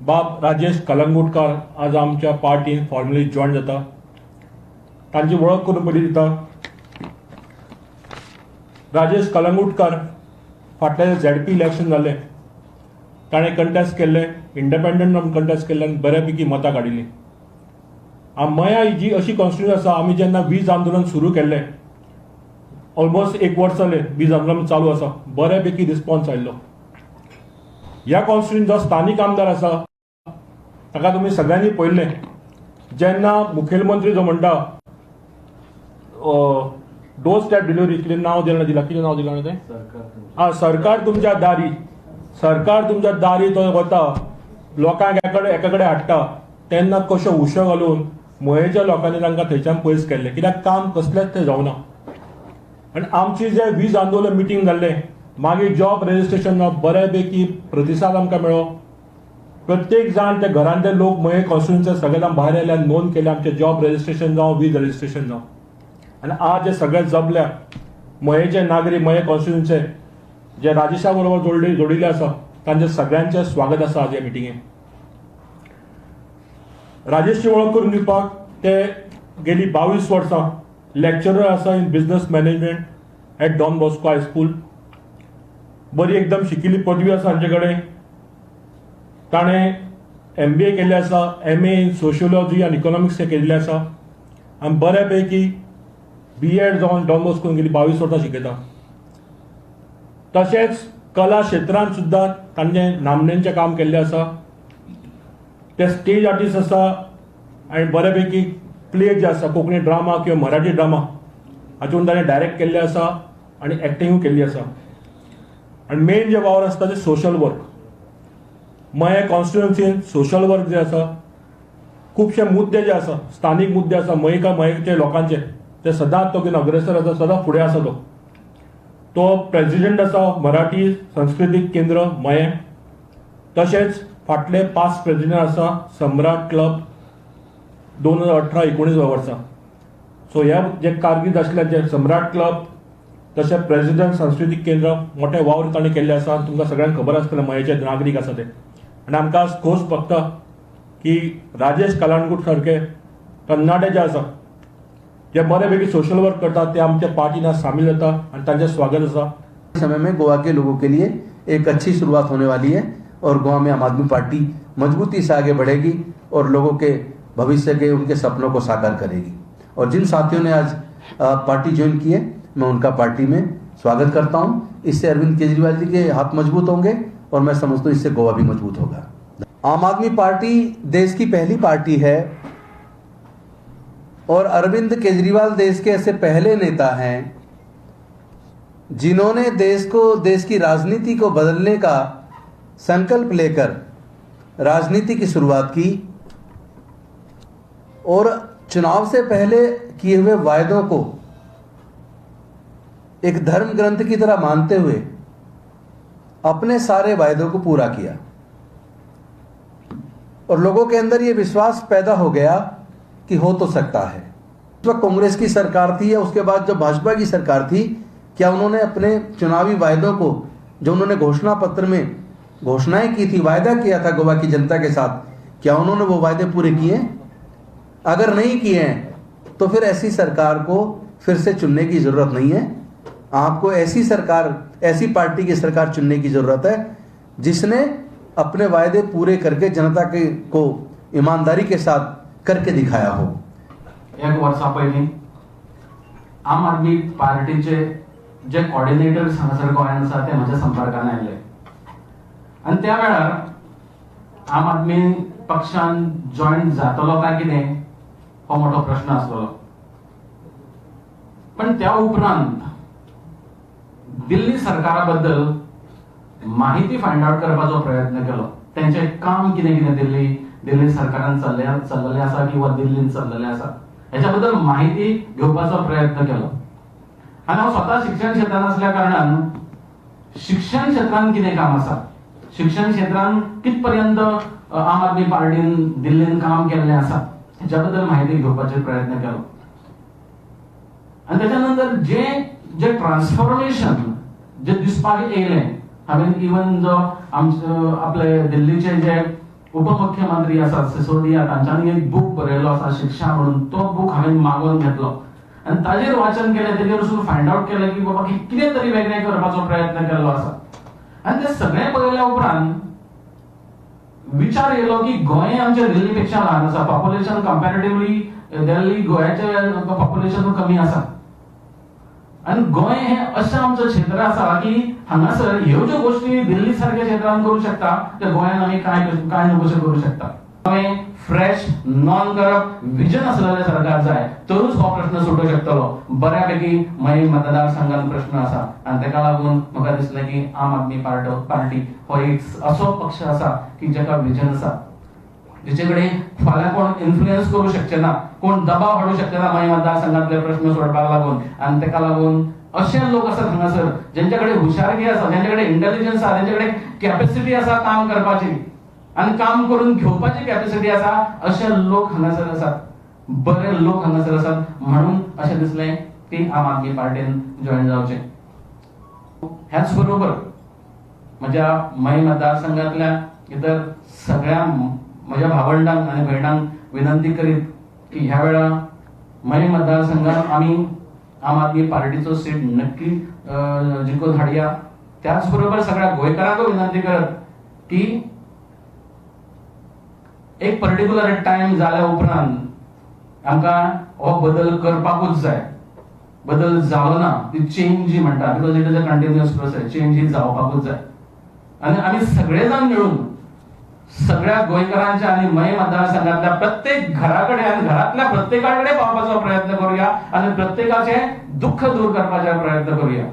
बाब राजेश कलंगूटकार आज आमच्या पार्टीन फॉर्मली जॉयन जाता. तांची वळख करून पयली दिता. राजेश कलंगूटकार फाटले झेडपी इलेक्शन जालें ताणें कंटेस्ट केल्लें, इंडिपेंडंट म्हणून कंटेस्ट केल्लें आनी बऱ्यापैकी मतां काडिल्लीं. मया जी अशी कॉन्स्टिट्युएन्सी आसा, आमी जेन्ना वीज आंदोलन सुरू केल्लें ऑलमोस्ट एक वर्स जालें वीज आंदोलन चालू आसा, बऱ्यापैकी रिस्पॉन्स आयिल्लो. ह्या कॉन्स्टिट्युएन्सीन जो स्थानीक आमदार आसा ताका तुमी सगळ्यांनी पळयल्लें, जेन्ना मुखेलमंत्री जो म्हणटा डोर स्टेप डिलिव्हरी, कितें नांव दिलां दिलां कितें नांव दिलां तें, आं, सरकार तुमच्या दारी, सरकार तुमच्या दारी तो वता, लोकांक एका कडेन हाडटा, तेन्ना कश्यो उश्यो घालून मयेच्या लोकांनी तांकां थंयच्यान पयस केल्लें, कित्याक काम कसलेंच थंय जावना. आनी आमची जे वीज आंदोलन मिटींग जाल्लें, मागीर जॉब रजिस्ट्रेशन बऱ्यापैकी प्रतिसाद आमकां मेळ्ळो. प्रत्येक जाण ते घरांतले लोक मये कॉन्स्टिट्युएन्सी सगळे जाण भायर आयले आनी नोंद केले आमचें जॉब रजिस्ट्रेशन जावं वीज रजिस्ट्रेशन जावं. आनी आज जे सगळे जमल्या मयेचे नागरीक, मये कॉन्स्टिट्युएन्सीचे जे राजेशा बरोबर जोडिल्ले आसा तांचें सगळ्यांचें स्वागत आसा आज ह्या मिटिंगेक. राजेशची वळख करून दिवपाक ते गेली 22 वर्सां लेक्चरर आसा in business management at Don Bosco high school. बरी एकदम शिकिल्ली पदवी आसा तांचे कडेन. ताणें MBA केल्लें आसा, MA in sociology आनी इकॉनॉमिक्स केल्लें आसा आनी बऱ्यापैकी BEd जावन डॉन बॉस्कोन गेली 22 वर्सां शिकयता. तशेंच कला क्षेत्रांत सुद्दां तांचें नामनेचें काम केल्लें आसा. ते स्टेज आर्टिस्ट आसा आनी बऱ्यापैकी प्ले जे आसा कोंकणी ड्रामा किंवा मराठी ड्रामा हातून ताणें डायरेक्ट केल्लें आसा आनी एक्टिंगूय केल्ली आसा. आनी मेन जे वावर आसता ते सोशल वर्क. मये कॉन्स्टिट्युएन्सीन सोशल वर्क जे आसा, खुबशे मुद्दे जे आसा, स्थानीक मुद्दे आसा मयेका मयेचे लोकांचे, ते सदांच तो घेवन अग्रेसर आसा, सदांच फुडें आसा. तो तो प्रेजिडेंट आसा मराठी संस्कृतीक केंद्र मये, तशेंच फाटले 5 प्रेजिडेंट आसा सम्राट क्लब 2018-19 वर्सा. सो ह्या जे कारकीर्द आशिल्ले जे सम्राट क्लब तशें प्रेजिडेंट सांस्कृतीक केंद्र मोठे वावर ताणें केल्ले आसा. तुमकां सगळ्यांक खबर आसतलें मयेचे नागरीक आसा ते. आनी आमकां आज खोस भोगता की राजेश कलंगूट सारके तरणाटे जे आसा जे बऱ्यापैकी सोशल वर्क करतात ते आमच्या पार्टीन आज सामील जाता आनी तांचें स्वागत आसा. समय में गोवा के लोगों के लिए एक अच्छी शुरुआत होने वाली है और गोवा में आम आदमी पार्टी मजबूती से आगे बढ़ेगी और लोगों के भविष्य के उनके सपनों को साकार करेगी. और जिन साथियों ने आज पार्टी ज्वाइन की है मैं उनका पार्टी में स्वागत करता हूं. इससे अरविंद केजरीवाल जी के हाथ मजबूत होंगे और मैं समझता हूं इससे गोवा भी मजबूत होगा. आम आदमी पार्टी देश की पहली पार्टी है और अरविंद केजरीवाल देश के ऐसे पहले नेता हैं जिन्होंने देश को, देश की राजनीति को बदलने का संकल्प लेकर राजनीति की शुरुआत की और चुनाव से पहले किए हुए वायदों को एक धर्म ग्रंथ की तरह मानते हुए अपने सारे वायदों को पूरा किया और लोगों के अंदर ये विश्वास पैदा हो गया कि हो तो सकता है. उस वक्त कांग्रेस की सरकार थी या उसके बाद जब भाजपा की सरकार थी, क्या उन्होंने अपने चुनावी वायदों को, जो उन्होंने घोषणा पत्र में घोषणाएं की थी, वायदा किया था गोवा की जनता के साथ, क्या उन्होंने वो वायदे पूरे किए? अगर नहीं किए हैं तो फिर ऐसी सरकार को फिर से चुनने की जरूरत नहीं है. आपको ऐसी सरकार, ऐसी पार्टी की सरकार चुनने की जरूरत है जिसने अपने वायदे पूरे करके जनता के को ईमानदारी के साथ करके दिखाया हो. एक वर्सा पयलीं आम आदमी पार्टीचे जे कॉर्डिनेटर्स हांगासर गोंयांत आसा ते म्हज्या संपर्कान आयले आनी त्या वेळार आम आदमी पक्षान जॉयन जातलो काय कितें हो मोठो प्रश्न आसलेलो. पण त्या उपरांत दिल्ली सरकारा बद्दल माहिती फायंड आउट करपाचो प्रयत्न केलो. तेंचें काम कितें कितें दिल्ली दिल्ली सरकारान चल्लेलें आसा किंवा दिल्लीन चल्लेलें आसा हेच्या बद्दल माहिती घेवपाचो प्रयत्न केलो. आनी हांव स्वता शिक्षण क्षेत्रांत आसल्या कारणान शिक्षण क्षेत्रांत कितें काम आसा, शिक्षण क्षेत्रांत कित पर्यंत आम आदमी पार्टीन दिल्लीन काम केल्लें आसा हेच्या बद्दल माहिती घेवपाचो प्रयत्न केलो. आनी त्याच्या नंतर जे जे ट्रान्सफॉर्मेशन जे दिसपाक येयलें, हांवें इवन जो आमचे आपले दिल्लीचे जे उपमुख्यमंत्री आसात सिसोदिया तांच्यांनी एक बूक बरयलो आसा शिक्षा म्हणून, तो बूक हांवें मागोवन घेतलो आनी ताजेर वाचन केलें. तेजेर वचून फायंड आवट केलें की बाबा कितें तरी वेगळें करपाचो प्रयत्न केल्लो आसा. आनी तें सगळें पळयल्या उपरांत विचार येयलो की गोंय आमच्या दिल्ली पेक्षा ल्हान आसा, पॉप्युलेशन कंपॅरेटिवली दिल्ली गोंयाचे पॉप्युलेशन कमी आसा आनी गोंय हें अशें आमचें क्षेत्र आसा की हांगासर ह्यो ज्यो गोश्टी दिल्ली सारक्या क्षेत्रान करूं शकता त्या गोंयान आमी कांय कांय न्हू कशें करूं शकता. हांवें फ्रेश नॉन करप्ट विजन आसलेलें सरकार जाय तरूच हो प्रश्न सुटूंक शकतलो. बऱ्यापैकी मयें मतदारसंघान प्रश्न आसा आनी तेका लागून म्हाका दिसलें की आम आदमी पार्टी हो एक असो पक्ष आसा की जेका विजन आसा, जेचे कडेन फाल्यां कोण इन्फ्लुएन्स करूं शकचे ना, कोण दबाव हाडूं शकचे ना मयें मतदारसंघांतले प्रश्न सोडपाक लागून. आनी तेका लागून अशे लोक आसात हांगासर जेंच्या कडेन हुशारकी आसा, जेंच्या कडेन इंटेलिजन्स आसा, जेंच्या कडेन कॅपेसिटी आसा काम करपाची आनी काम करून घेवपाची कॅपेसिटी आसा, अशे लोक हांगासर आसात, बरे लोक हांगासर आसात. म्हणून अशें दिसलें की आम आदमी पार्टीन जॉयन जावचें. ह्याच बरोबर म्हज्या मयें मतदारसंघांतल्या इतर सगळ्या म्हज्या भावंडांक आनी भयणांक विनंती करीत की ह्या वेळा मयें मतदारसंघात आमी आम आदमी पार्टीचो सीट नक्की जिखून हाडया. त्याच बरोबर सगळ्या गोंयकारांकूय विनंती करत की एक पर्टिक्युलर टायम जाल्या उपरांत आमकां हो बदल करपाकूच जाय. बदल जालो ना ती चेंज जी म्हणटा, because it is a continuous process, change ही जावपाकूच जाय. आनी आमी सगळे जाण मेळून सगळ्या गोंयकारांच्या आनी मयें मतदारसंघातल्या प्रत्येक घरा कडेन आनी घरांतल्या प्रत्येका कडेन पावपाचो प्रयत्न करूया आनी प्रत्येकाचें दुख्ख दूर करपाचो प्रयत्न करूया.